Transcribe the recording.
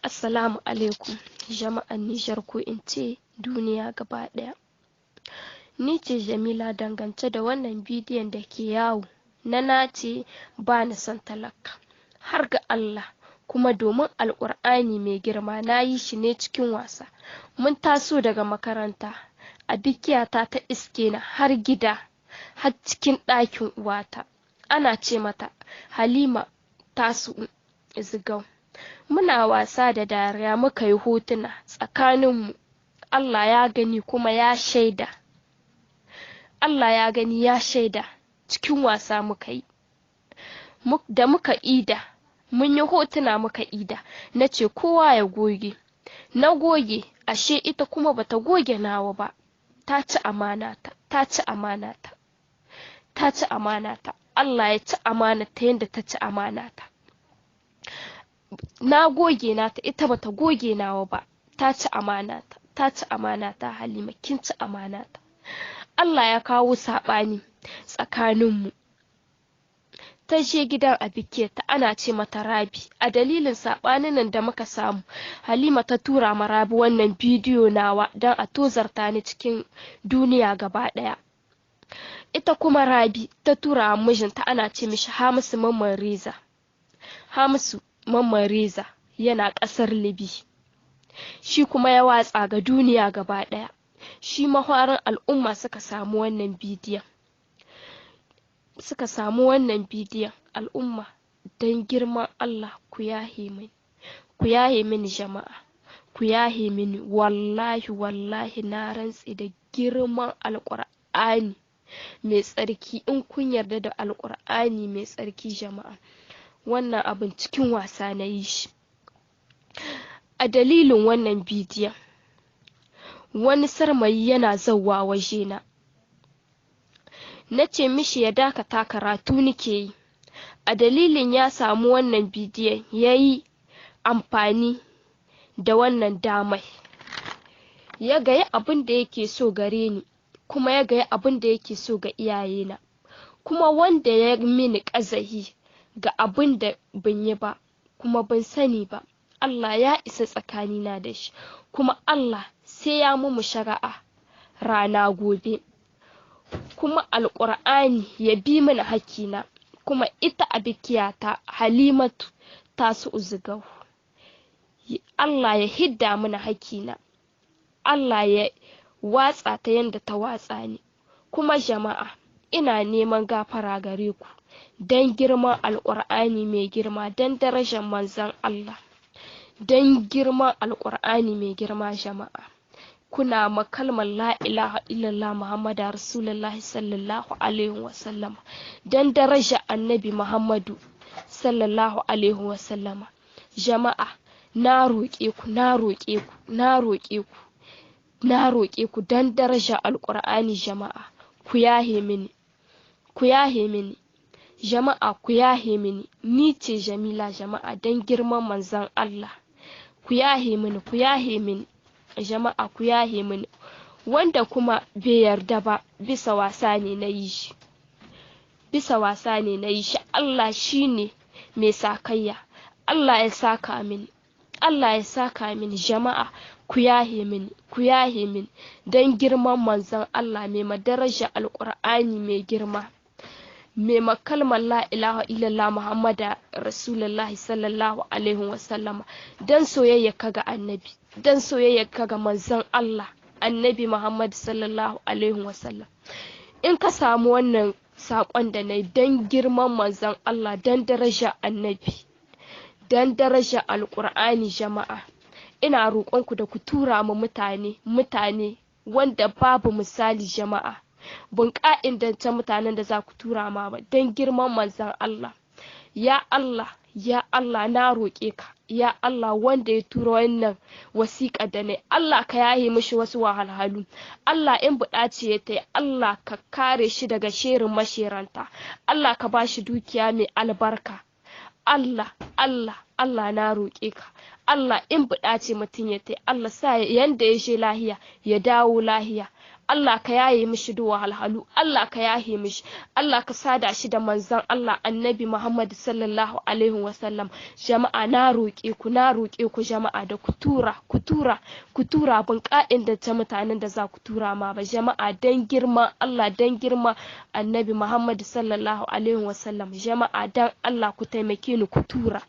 Assalamu alaikum jama'an Nijar, ko in ce duniya gaba ɗaya. Ni ce Jamila. Dangance da wannan bidiyon da ke yawo na nace ba ni son talaka, har ga Allah, kuma domin Alƙur'ani mai girma, na yi shi ne cikin wasa. Mun taso daga makaranta, a bikiyata ta iske ni har gida, har cikin ɗakin uwata, ana ce mata Halima Tasu Zigau. Muna wasa da dariya, muka yi hotuna tsakaninmu. Allah ya gani kuma ya shaida. Allah ya gani ya shaida, cikin wasa muka yi. Da muka ida, mun yi hotuna, muka ida, na ce kowa ya goge. Na goge, ashe ita kuma bata goge nawa ba. Ta ci amanata, ta ci amanata, ta ci amanata. Allah ya ci amanata yadda ta ci amanata. Na goge nata, ita bata goge nawa ba. Ta ci amanata, ta ci amanata. Halima, kin ci amanata. Allah ya kawo saɓani tsakaninmu. Ta je gidan abikiyarta, ana ce mata Rabi. A dalilin saɓanin nan da muka samu, Halima ta tura ma Rabi wannan bidiyo nawa don a tozarta ni cikin duniya gaba ɗaya. Ita kuma Rabi ta tura mijinta, ana ce mishi Hamisu Mamman Reza. Hamisu Mamman Reza yana ƙasar Libi. Shi kuma ya watsa ga duniya gaba ɗaya. Shi mafarin al'umma suka samu wannan bidiyon. Suka samu wannan bidiyon. Al'umma, don girman Allah ku yahe mini. Ku yahe mini jama'a. Ku yahe mini. Wallahi wallahi, na rantse da girman Alƙur'ani mai tsarki, in kun yarda da Alƙur'ani mai tsarki jama'a, wannan abin cikin wasa na yi shi. A dalilin wannan bidiyon, wani sarmayi yana zauwa wajena. Na ce mishi ya dakata, karatu nike yi. A dalilin ya samu wannan bidiyon, ya yi amfani da wannan damai. Ya gayi abin da yake so gare ni, kuma ya gayi abin da yake so ga iyayena. Kuma wanda ya mini ƙazahi ga abin da ban yi ba, kuma ban sani ba, Allah ya isa tsakanina da shi, kuma Allah sai ya mumu shari'a rana gobe. Kuma Alƙur'ani ya bi mini hakkina, kuma ita abikiyata Halimatu Tasu Uzugau, Allah ya hidda mini hakkina. Allah ya watsa ta yanda ta watsa ni. Kuma jama'a, ina neman gafara gare ku don girman Alƙur'ani mai girma, don darajar Manzon Allah, don girman Alƙur'ani mai girma jama'a. Kuna ma kalmar la ilaha illallah Muhammadu Rasulullahi sallallahu alaihi wasallama, don daraja Annabi Muhammadu sallallahu alaihi wasallama. Jama'a, na roƙe ku, na roƙe ku, na roƙe ku, na roƙe ku don daraja Alƙur'ani jama'a, ku yahe mini, ku yahe mini. Jama'a, ku yahe mini. Ni ce Jamila jama'a, don girman Manzon Allah. Ku yahe mini, ku yahe mini. Jama'a, ku yahe mini. Wanda kuma bai yarda ba, bisa wasa ne na yi shi. Bisa wasa ne na yi shi. Allah shi ne mai sakayya. Allah ya saka mini. Allah ya saka mini. Jama'a, ku yahe mini, ku yahe mini don girman Manzon Allah, mai madaraja Alƙur'ani mai girma, mai makalmar la ilaha illallah Muhammadu Rasulullahi sallallahu alaihi wasallama, don soyayya ka ga Annabi, don soyayya ka ga Manzon Allah Annabi Muhammad sallallahu alaihi wasallam. In ka samu wannan saƙon da na, don girman Manzon Allah, don daraja Annabi, don daraja Alƙur'ani jama'a, ina roƙonku da ku tura mu mutane, mutane wanda babu misali jama'a. Ban ƙa'idance mutanen da za ku tura ma ba, don girman Manzon Allah. Ya Allah, ya Allah, na roƙe ka. Ya Allah, wanda ya tura wannan wasiƙa da ne, Allah ka yaye mishi wasu wahalhalu. Allah, in buɗa ce ya tai, Allah ka kare shi daga sherin masheranta. Allah ka ba shi dukiya mai albarka. Allah, Allah, Allah, na roƙe ka. Allah in buɗa ce mutum ya tai, Allah sa yanda ya je lahiya ya dawo lahiya. Allah ka yaye mishi duk wahalhalu, Allah ka yaye mishi, Allah ka sada shi da manzon Allah Annabi Muhammad sallallahu alaihi wasallam. Jama'a na roƙe ku, na roƙe ku jama'a da ku tura, ku tura, ku tura, ban ka'in da ta mutanen da za ku tura ma ba. Jama'a, dan girman Allah, dan girman Annabi Muhammad sallallahu alaihi wasallam, jama'a dan Allah ku taimake ni ku tura.